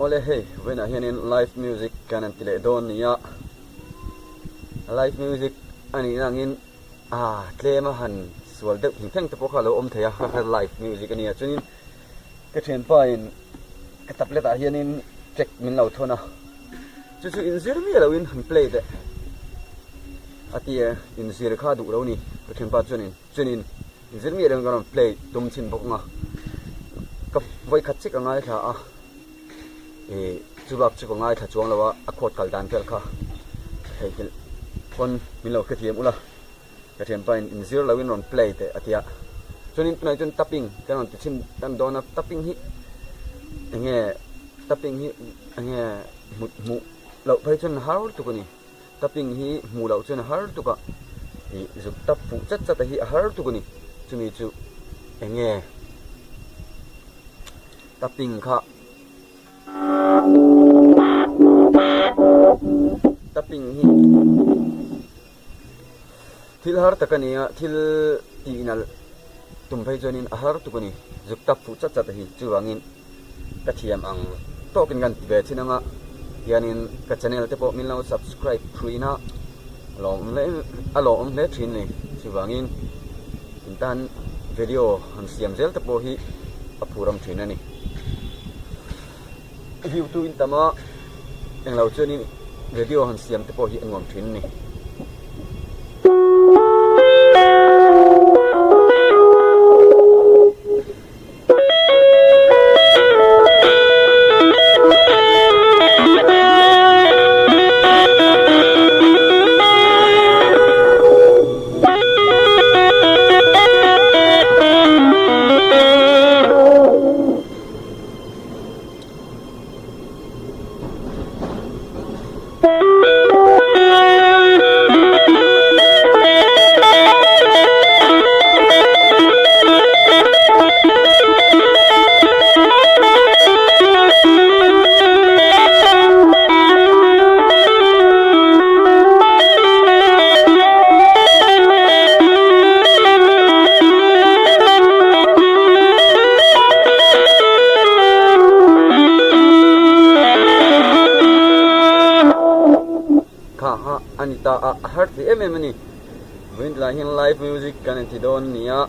Awle hei vawiinah hianin live music kan han ti leh dawn nia. Live music a nih na angin ah tlem a han sual deuh thing thleng te pawh kha a lo awm thei a, kha kha live music a nia. Chuanin ka thianpa in ka tablet ah hianin track min lo thawn a, chu chu inzir miah loin han play teh a ti a, inzir kha a duh lo a ni ka thianpa chuanin. Chuanin inzir miah loin ka rawn play tum chhin bawk ang a, ka vawikhat chiah ka ngaithla a, ih chu bak chu ka ngaithla chuang lo a, a chord kal dan vel kha ka theihnghilh pawn min lo hrethiam ula, ka thianpa in inzir loin rawn play teh a ti a, chuanin tunah chuan tapping kan rawn ti chhin tan dawn a, tapping hi eng nge tapping hi eng nge hmuh hmuh loh phei chuan har tuk a ni. Tapping hi hmuh loh chuan a har tuk a, ih zuk tap fuh chat chat a hi a har tuk a ni. Chumi chu eng nge tapping kha tapping hi thil har tak a ni a, thil tih nalh tum phei chuanin a har tuk a ni. Zuk tap fuh chat chat a hi chuvangin. Ka thiam ang tawkin kan ti ve thin anga hianin ka channel te pawh min lo subscribe thin a, a lawmawm hle a lawmawm hle thin a ni. Chuvangin in tan video han siam zel te pawh hi a phuram thin a ni. View tu in tam a, englo chuanin video han siam te pawh hi a nuam thin a ni. Kha kha a ni ta a, a har thei em em a ni. Vawiin tlaiah hian live music kan inti dawn a ni a.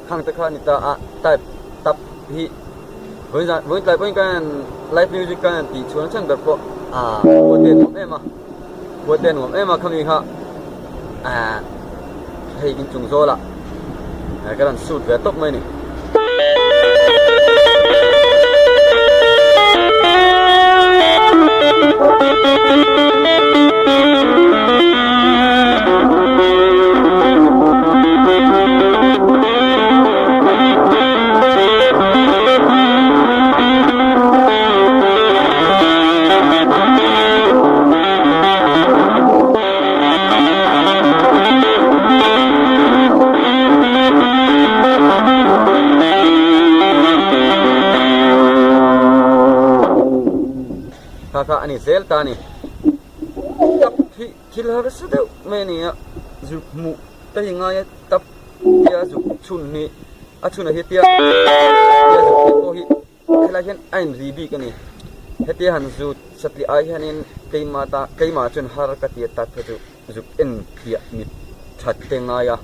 Khang te kha ni ta a type tap hi vawiin zan vawiin tlai pawhin kan live music kan han tih chhuan chhan ber pawh ah khua te nuam em a khua te nuam em a khami kha ah hei inchung zawlah ka rawn shoot ve tawp mai a ni. Kha kha a ni zel ta a ni. Tap hi. hi thil harsa deuh mai a ni a, zuk hmuh te hi ngai a tap tia zuk chhun hi a chhunah hi tia tia zuk theih pawh hi helai hian a inri bik a ni. Hetia han zut satliah ai hianin keima ta keimah chuan har ka ti a tak kha chu zuk en piah mit that te ngai a.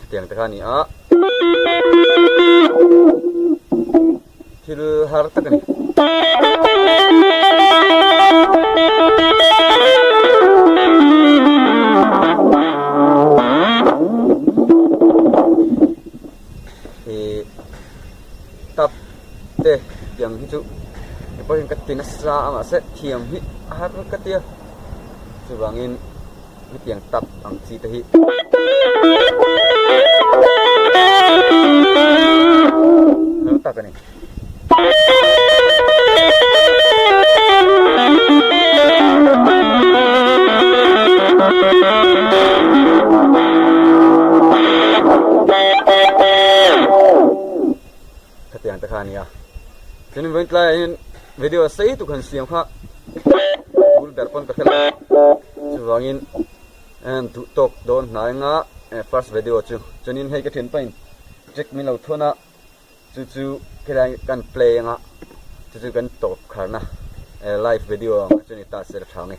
Hetiang te kha a ni a. Thil har tak a ni. Ih tap te tiang hi chu kei pawh hian ka ti nasa a mahse thiam hi a har ka ti a chuvangin hetiang tap ang chi te hi har tak a ni. Khatiang te kha a nia. Chuanin vawiin tlaiah hian video sei tuk han siam kha tul ber pawn ka hre lo. Chuvangin duh tawk dawn hnai anga first video chu. Chuanin hei ka thianpain track min lo thawn a. Chu chu khilai kan play anga chu chu kan tawp kharna live video ang chu ni ta se ka tha ang e.